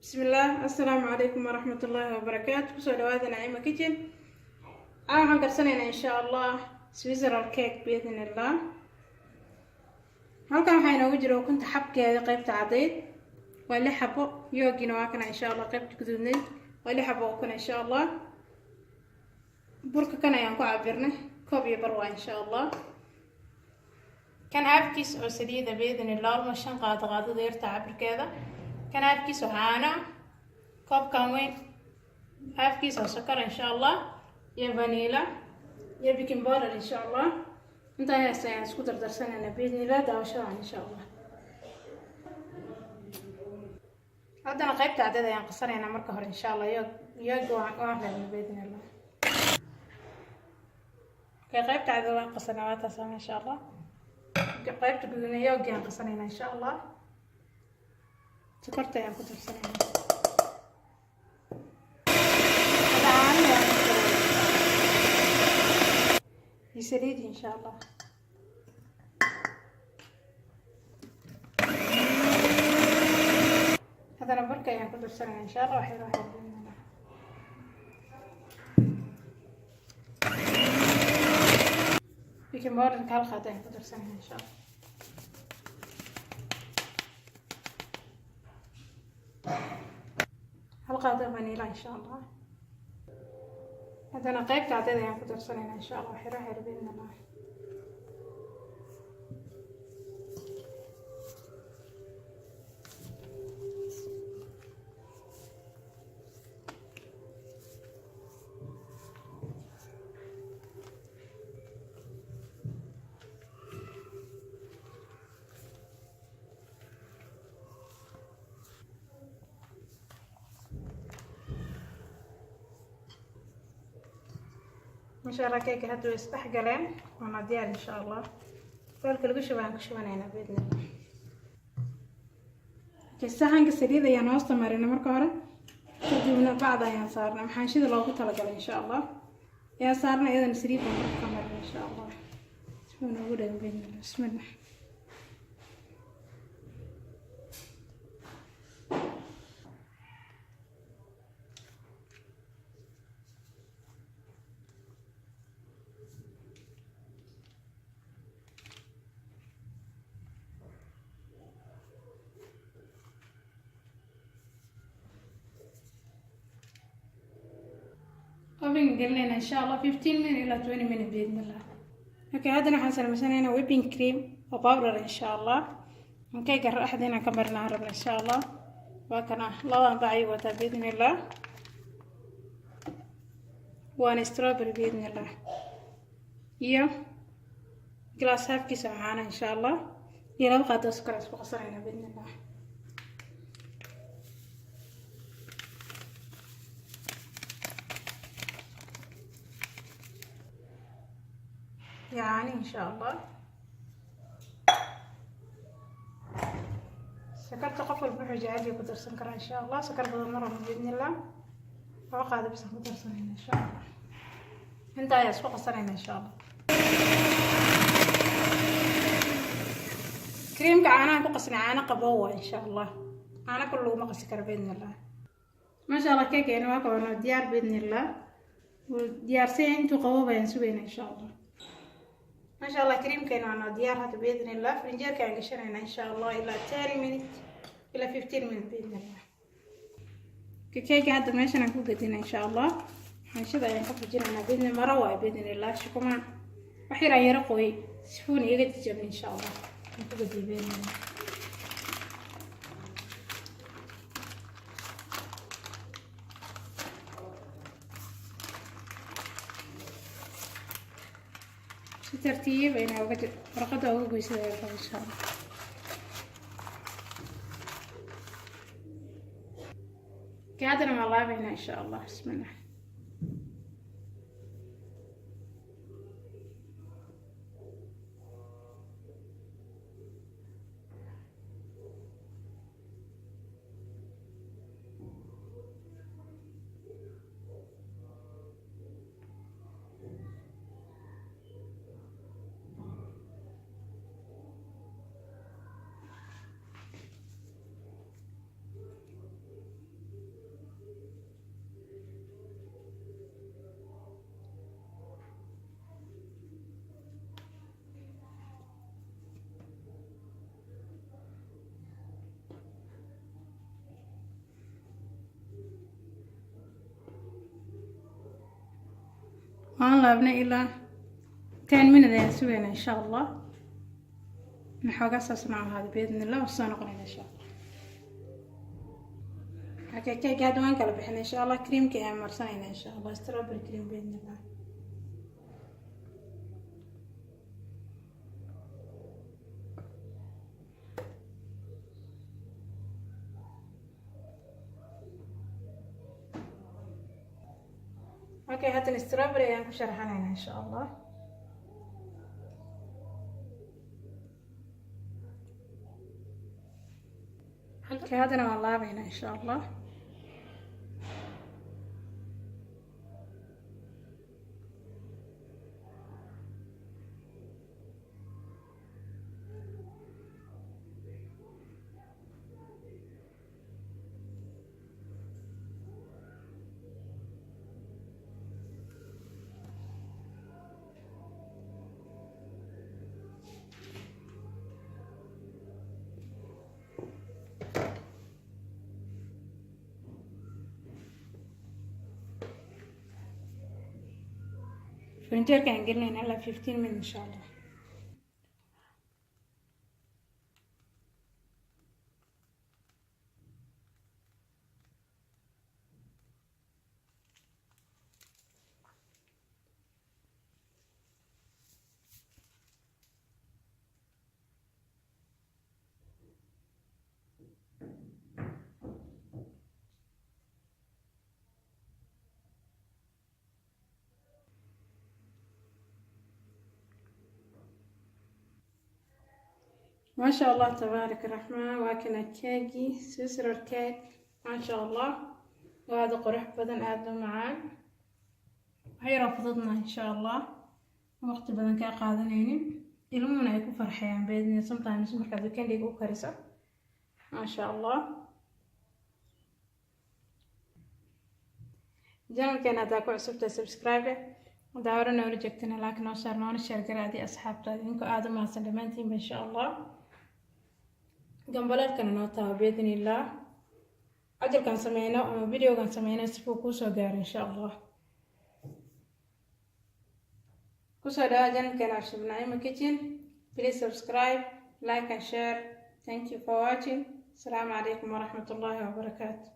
Bismillaah, assalaamu calaykum waraxmatullaahi wabarakaatu. Kusoo dhawaada Naciima Kitchen. Waxaan karsanaynaa, insha Allah, Swiss roll cake, biidn illah. Halkan waxaa inoogu jira ukunta xabkeeda qeybta cadayd, waa lix xabo. Yolk-gina waa kana, insha Allah, qeybta guduudnayd, waa lix xabo ukuna, insha Allah. Burka kan ayaan ku cabirnay, koob iyo bar waa, insha Allah. Kan half-kiis oo saliida, biidn illah, alma 5 qaado, qaadada yarta cabirkeeda. Kan half-kiis oo caano, koobkan weyn half-kiis oo sokor, insha Allah, iyo vanilla iyo baking powder, insha Allah. Intaa hees ayaan isku dardarsanayna, biidn illah. Daawashadan, insha Allah. Haddana qaybta caddeed ayaan qasanaynaa marka hore, insha Allah. Yolk-ga waan reebnay, biidn illah. Okay, qaybta caddeed waan qasanay, waa taas, insha Allah. Qaybta guduna yolk-gi aan qasanaynaa, insha Allah. Sokorta ayaan ku darsanaynaa. Hada caanaha ayaan ku daranaa iyo saliid, insha Allah. Haddana burka ayaan ku darsanayna, insha Allah, waxyar waxyar biidnillah. Baking powderka hal qaad ayaan ku darsanayna, insha Allah. Hal qaado vanilla, insha Allah. Haddana qaybta caddeed ayaan ku darsanaynaa, insha Allah, waxyar waxyar, biidnillah. Insha Allah, keeka hadda way isdhex galeen, waana diyaar, insha Allah. Weelka lagu shuba aan ku shubanaynaa, biidnillah. Okay, saxanka saliid ayaan hoosta marinay marka hore, kadibna bacda ayaan saarnay. Maxaanshida loogu talagalay, insha Allah, ayaan saarnay. Iyadana saliid baan marka ka marinay, insha Allah, si uu noogu dhagan, biidnillah. Bismillah. Oven gelinayna, insha Allah, 15 minute ilaa 20 minute, biidnillah. Okay, haddana waxaan samaysanaynaa whipping cream oo powder, insha Allah. Keega dhexda inaan ka marinaa rabna, insha Allah. Waa kana, labadan bac ayuu wataa, biidnillah. Waana strawberry, biidnillah, iyo glass half-kiisa caana, insha Allah, iyo 2 qaado sokor. Isku qasanaynaa, biidnillah. Yani, insha Allah, sokorta qof walba wuxuu jecel yahay ku darsan karaa, insha Allah. Sokor badan ma rabno, biidnillah. 2 qaado bisan ku darsanayna, insha Allah. Intaa ayaa isku qasanayna, insha Allah. Creamka caanaha ku qasnay caano qabow waa, insha Allah. Caano kul laguma qasi karo, biidnillah. Maasha Allah, keekeena waa kabanoo diyaar, biidnillah. Wuu diyaarsan yahay, intuu qaboob ayaan sugayna, insha Allah. Maasha Allah, creamkeena waa noo diyaar hadda, biidnillah. Frinjeerka ayaan gashanayna, insha Allah, ilaa 10 minute ilaa 15 minute, biidnillah. Keega hadda meeshan aan ku gedina, insha Allah. Xaanshida ayaan ka fujinaynaa, biidni maro waay, biidnillah. Shukumaan wax yar aan yaro qooyay sifuun iyaga jajabin, insha Allah, aan ku gediyo, biidnillah. Si tartiib ayna uga warqadda uga goysada ayaa raba, insha Allah. Okay, haddana waa laabaynaa, insha Allah. Bismillah. Waan laabnay, ilaa 10 minute ayaan sugaynaa, insha Allah. Xoogaa saas ma ahaado, biidni illah. Soo noqonayna, insha Allah. Okay, keega hadda waan kala bixinay, insha Allah. Creamka ayaan marsanayna, insha Allah, strawberry cream, biidni illah. Okay, haddana strawberry ayaan ku sharaxanaynaa, insha Allah. Okay, haddana waan laabaynaa, insha Allah. Frinjeerka aan gelinayna ilaa 15 minute, insha Allah. Maasha Allah, tabaarak raxmaan. Waa kana keegii, swiss cake, maasha Allah. Waa aada u qurux badan, aada u macaan, wax yaroo fududna, insha Allah, waqti badan kaa qaadanaynin, ilmuhuna ay ku farxayaan beedni sometimes markaad weekendiga u kariso, maasha Allah. Channelkeena haddaa ku cusubtahay, subscribe. Haddaa hore noola joogtana, like noo saar, noona share gara adii asxaabtaada. Idinkoo aada u mahadsan dhammaantiinba, insha Allah. Gambaleelkana noo taaba, biidni illah, cajalkan sameyno ama videogan sameyno sifuu kuusoo gaaro, insha Allah. Kusoo dhawaa channelkeena cusub, Naima Kitchen. Please subscribe, like and share. Thank you for watching. Asalaamu calaykum waraxmat ullaahi wabarakaatu.